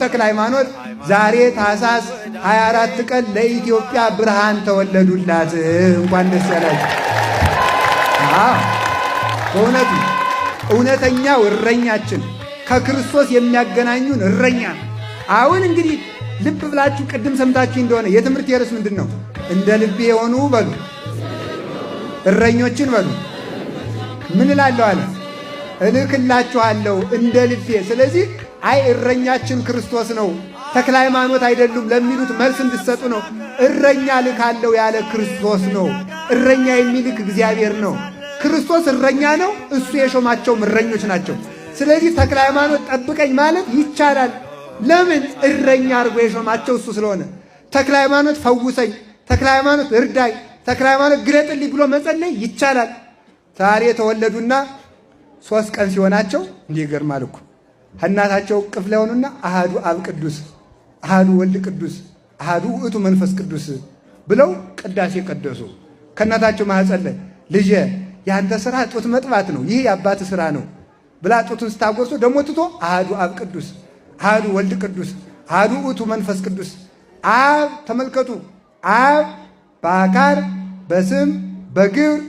ተክለ ሃይማኖት ዛሬ ታኅሳስ 24 ቀን ለኢትዮጵያ ብርሃን ተወለዱላት። እንኳን ደስ ያላችሁ። አዎ በእውነቱ እውነተኛው እረኛችን ከክርስቶስ የሚያገናኙን እረኛ ነው። አሁን እንግዲህ ልብ ብላችሁ ቅድም ሰምታችሁ እንደሆነ የትምህርት ርዕስ ምንድን ነው? እንደ ልቤ የሆኑ በሉ እረኞችን በሉ ምን እላለሁ አለ እልክላችኋለሁ እንደ ልቤ። ስለዚህ አይ እረኛችን ክርስቶስ ነው ተክለ ሃይማኖት አይደሉም ለሚሉት መልስ እንድሰጡ ነው። እረኛ ልካለሁ ያለ ክርስቶስ ነው። እረኛ የሚልክ እግዚአብሔር ነው። ክርስቶስ እረኛ ነው። እሱ የሾማቸውም እረኞች ናቸው። ስለዚህ ተክለ ሃይማኖት ጠብቀኝ ማለት ይቻላል። ለምን? እረኛ አድርጎ የሾማቸው እሱ ስለሆነ። ተክለ ሃይማኖት ፈውሰኝ፣ ተክለ ሃይማኖት እርዳኝ፣ ተክለ ሃይማኖት ግለጥልኝ ብሎ መጸለይ ይቻላል። ዛሬ ተወለዱና 3 ቀን ሲሆናቸው እንዲህ ይገርማል እኮ እናታቸው እቅፍ ላይ ሆኑና አሃዱ አብ ቅዱስ፣ አሃዱ ወልድ ቅዱስ፣ አሃዱ ውእቱ መንፈስ ቅዱስ ብለው ቅዳሴ ቀደሱ። ከእናታቸው ማህፀን ላይ ልጄ ያንተ ስራ ጡት መጥባት ነው፣ ይህ የአባት ስራ ነው ብላ ጡቱን ስታጎርሶ ደግሞ ትቶ አሃዱ አብ ቅዱስ፣ አሃዱ ወልድ ቅዱስ፣ አሃዱ ውእቱ መንፈስ ቅዱስ። አብ ተመልከቱ፣ አብ በአካል በስም በግብር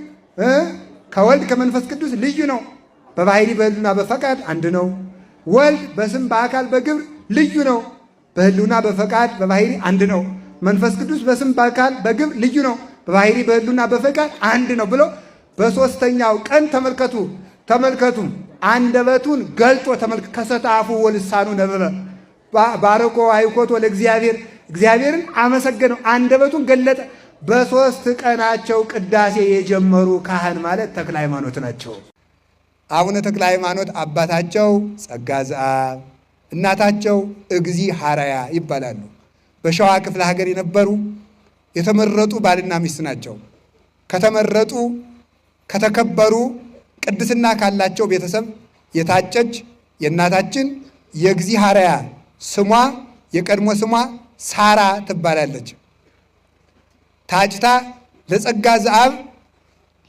ከወልድ ከመንፈስ ቅዱስ ልዩ ነው። በባህሪ በህልውና በፈቃድ አንድ ነው። ወልድ በስም በአካል በግብር ልዩ ነው። በህልውና በፈቃድ በባህሪ አንድ ነው። መንፈስ ቅዱስ በስም በአካል በግብር ልዩ ነው። በባህሪ በህልውና በፈቃድ አንድ ነው ብሎ በሦስተኛው ቀን ተመልከቱ ተመልከቱ አንደበቱን ገልጦ ከሰተ አፉ ወልሳኑ ነበበ ባረኮ አይኮቶ ለእግዚአብሔር እግዚአብሔርን አመሰገነው፣ አንደበቱን ገለጠ። በሦስት ቀናቸው ቅዳሴ የጀመሩ ካህን ማለት ተክለ ሃይማኖት ናቸው። አቡነ ተክለ ሃይማኖት አባታቸው ጸጋ ዘአብ እናታቸው እግዚ ሐራያ ይባላሉ። በሸዋ ክፍለ ሀገር የነበሩ የተመረጡ ባልና ሚስት ናቸው። ከተመረጡ ከተከበሩ ቅድስና ካላቸው ቤተሰብ የታጨች የእናታችን የእግዚ ሐራያ ስሟ የቀድሞ ስሟ ሳራ ትባላለች። ታጭታ ለጸጋ ዘአብ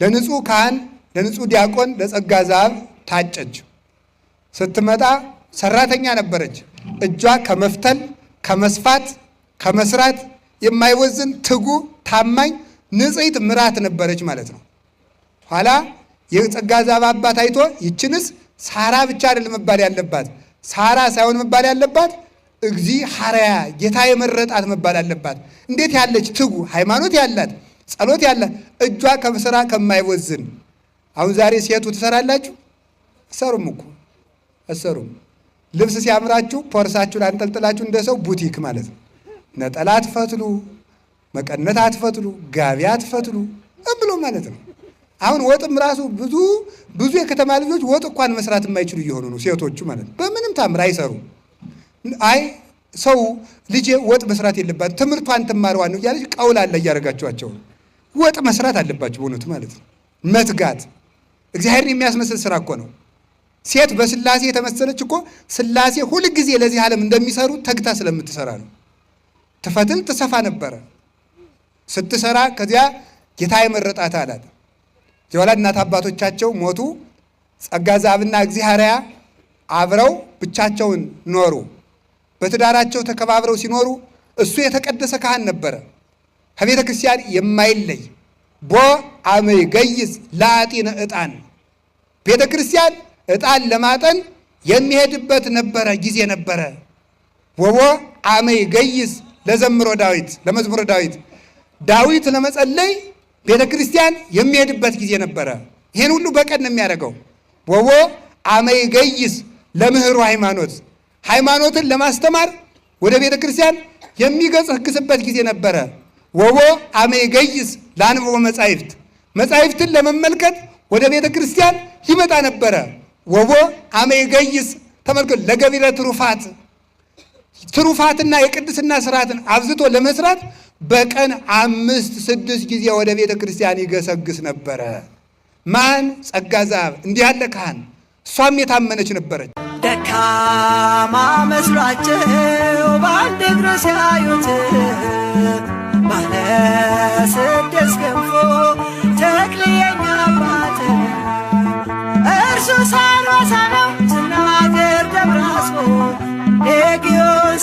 ለንጹሕ ካህን ለንጹሕ ዲያቆን ለጸጋ ዘአብ ታጨች። ስትመጣ ሰራተኛ ነበረች። እጇ ከመፍተል ከመስፋት ከመስራት የማይወዝን ትጉ ታማኝ ንጽሕት ምራት ነበረች ማለት ነው። ኋላ የጸጋ ዘአብ አባት አይቶ ይችንስ ሳራ ብቻ አይደለም መባል ያለባት፣ ሳራ ሳይሆን መባል ያለባት እግዚ ሐራያ ጌታ የመረጣት መባል አለባት። እንዴት ያለች ትጉ ሃይማኖት ያላት ጸሎት ያላት እጇ ከስራ ከማይወዝን። አሁን ዛሬ ሴቱ ትሰራላችሁ? አትሰሩም እኮ አትሰሩም። ልብስ ሲያምራችሁ ፖርሳችሁን አንጠልጥላችሁ እንደ ሰው ቡቲክ ማለት ነው። ነጠላ አትፈትሉ፣ መቀነት አትፈትሉ፣ ጋቢ አትፈትሉ ብሎ ማለት ነው። አሁን ወጥም ራሱ ብዙ ብዙ የከተማ ልጆች ወጥ እንኳን መስራት የማይችሉ እየሆኑ ነው፣ ሴቶቹ ማለት ነው። በምንም ታምር አይሰሩም። አይ ሰው ልጄ ወጥ መስራት የለባት ትምህርቷን ትማርዋን ነው እያለች ቀውላላ እያደረጋችኋቸው ነው። ወጥ መስራት አለባቸው በእውነቱ ማለት ነው። መትጋት እግዚአብሔርን የሚያስመስል ስራ እኮ ነው። ሴት በስላሴ የተመሰለች እኮ ስላሴ ሁልጊዜ ለዚህ ዓለም እንደሚሰሩ ተግታ ስለምትሰራ ነው። ትፈትል ትሰፋ ነበረ። ስትሰራ ከዚያ ጌታ የመረጣት አላት። የኋላ እናት አባቶቻቸው ሞቱ። ጸጋ ዘአብና እግዚ ሐራያ አብረው ብቻቸውን ኖሩ። በትዳራቸው ተከባብረው ሲኖሩ እሱ የተቀደሰ ካህን ነበረ፣ ከቤተ ክርስቲያን የማይለይ ቦ አመ ይገይጽ ለአጢነ ዕጣን ቤተ ክርስቲያን ዕጣን ለማጠን የሚሄድበት ነበረ ጊዜ ነበረ። ወቦ አመ ይገይጽ ለዘምሮ ዳዊት ለመዝሙረ ዳዊት ዳዊት ለመጸለይ ቤተ ክርስቲያን የሚሄድበት ጊዜ ነበረ። ይህን ሁሉ በቀን ነው የሚያደርገው። ወቦ አመ ይገይጽ ለምህሩ ሃይማኖት ሃይማኖትን ለማስተማር ወደ ቤተ ክርስቲያን የሚገሰግስበት ጊዜ ነበረ። ወቦ አመ ይገይጽ ለአንብቦ መጻሕፍት መጻሕፍትን ለመመልከት ወደ ቤተ ክርስቲያን ይመጣ ነበረ። ወቦ አመ ይገይጽ ተመልከቱ ለገቢረ ትሩፋት ትሩፋትና የቅድስና ስርዓትን አብዝቶ ለመስራት በቀን 5 6 ጊዜ ወደ ቤተ ክርስቲያን ይገሰግስ ነበረ። ማን? ጸጋ ዘአብ እንዲህ ያለ ካህን። እሷም የታመነች ነበረች። ደካማ መስሏቸው በአንድ እግሩ ሲያዩት ባለ 6 ክንፉ ተክልየኛ አባት እርሱ ሳንዋሳ ነው ዝናገር ደብራስቦ ሌጊዮን